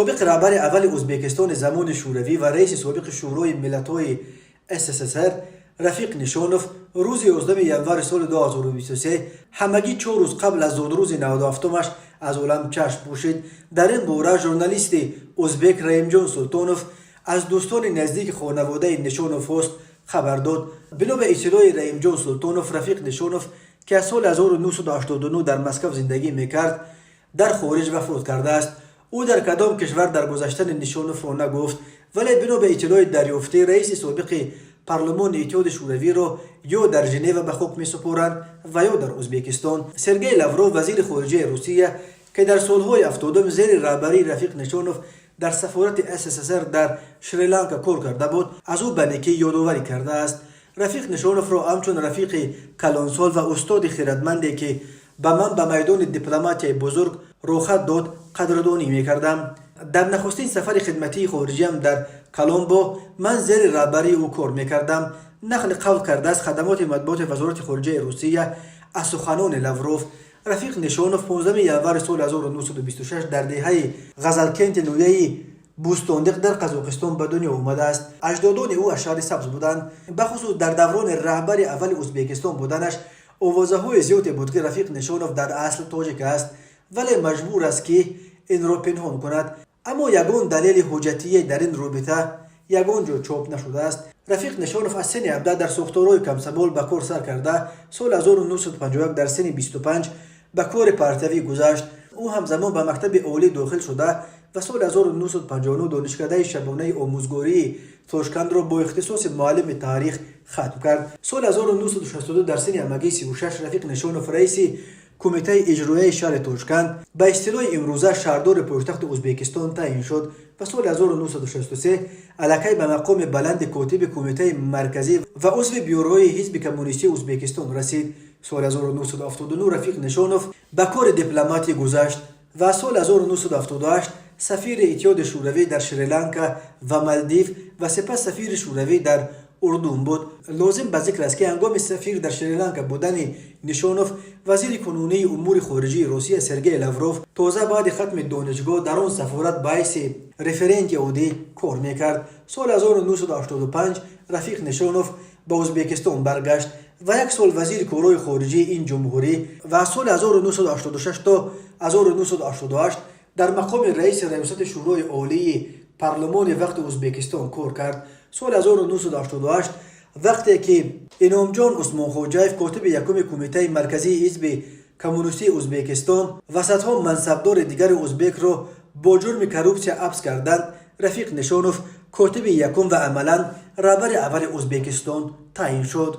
Собиқ раҳбари аввали Ӯзбекистони замони Шӯравӣ ва раиси собиқи Шӯрои миллатҳои СССР Рафиқ Нишонов рӯзи 11 январи соли 2023, ҳамагӣ 4 рӯз қабл аз зодрӯзи 97-умаш, аз олам чашм пӯшид. Дар ин бора журналисти ӯзбек Раимҷон Султонов аз дӯстони наздики хонаводаи Нишоновҳост хабар дод. Бино ба иттилои Раимҷон Султонов, Рафиқ Нишонов, ки аз соли 1989 дар Москав зиндагӣ мекард, дар хориҷ вафот кардааст. Ӯ дар кадом кишвар даргузаштани Нишоновро нагуфт, вале бино ба иттилои дарёфтӣ, раиси собиқи парлумони Иттиҳоди Шӯравиро ё дар Женева ба хок месупоранд ва ё дар Ӯзбекистон. Сергей Лавров, вазири хориҷаи Русия, ки дар солҳои 70-ум зери раҳбарии Рафиқ Нишонов дар сафорати СССР дар Шри-Ланка кор карда буд, аз ӯ ба некӣ ёдоварӣ кардааст. Рафиқ Нишоновро ҳамчун рафиқи калонсол ва устоди хирадманде, ки ба ман ба майдони дипломатияи бузург роҳхат дод, қадрдонӣ мекардам. Дар нахустин сафари хидматии хориҷиам дар Коломбо ман зери раҳбарии ӯ кор мекардам, нақли қавл кардааст хадамоти матбуоти Вазорати хориҷаи Русия аз суханони Лавров. Рафиқ Нишонов 15 январи соли 1926 дар деҳаи Ғазалкенти ноҳияи Бӯстондиқ дар Қазоқистон ба дунё омадааст. Аҷдодони ӯ аз шаҳри Сабз буданд. Бахусус дар даврони раҳбари аввали Ӯзбекистон буданаш овозаҳои зиёде буд, ки Рафиқ Нишонов дар асл тоҷик аст, вале маҷбур аст, ки инро пинҳон кунад. Аммо ягон далели ҳуҷҷатие дар ин робита ягон ҷо чоп нашудааст. Рафиқ Нишонов аз синни 17 дар сохторҳои комсомол ба кор сар карда, соли 1951 дар синни 25 ба кори партиявӣ гузашт. Ӯ ҳамзамон ба мактаби олӣ дохил шуда ва соли 1959 донишкадаи шабонаи омӯзгории Тошкандро бо ихтисоси муаллими таърих хатм кард. Соли 1962 дар синни ҳамагӣ 36 Рафиқ Нишонов раиси кумитаи иҷроияи шаҳри Тошканд, ба истилоҳи имрӯза шаҳрдори пойтахти Ӯзбекистон, таъин шуд ва соли 1963 аллакай ба мақоми баланди котиби Кумитаи марказӣ ва узви бюрои Ҳизби коммунистии Ӯзбекистон расид. Соли 1979 Рафиқ Нишонов ба кори дипломатӣ гузашт ва соли 1978 сафири Иттиҳоди Шӯравӣ дар Шри-Ланка ва Малдив ва сипас сафири Шӯравӣ дар Урдун буд. Лозим ба зикр аст, ки ҳангоми сафир дар Шри-Ланка будани Нишонов вазири кунунии умури хориҷии Русия Сергей Лавров тоза баъди хатми донишгоҳ дар он сафорат ба ҳайси референти оддӣ кор мекард. Соли 1985 Рафиқ Нишонов ба Ӯзбекистон баргашт ва як сол вазири корҳои хориҷии ин ҷумҳурӣ ва аз соли 1986 то 1988 дар мақоми раиси раёсати Шӯрои олии парлумони вақти Ӯзбекистон кор кард. Соли 1988, вақте ки Иномҷон Усмонхоҷаев, котиби якуми Кумитаи марказии Ҳизби коммунистии Ӯзбекистон, ва садҳо мансабдори дигари ӯзбекро бо ҷурми коррупсия ҳабс карданд, Рафиқ Нишонов котиби якум ва амалан раҳбари аввали Ӯзбекистон таъин шуд.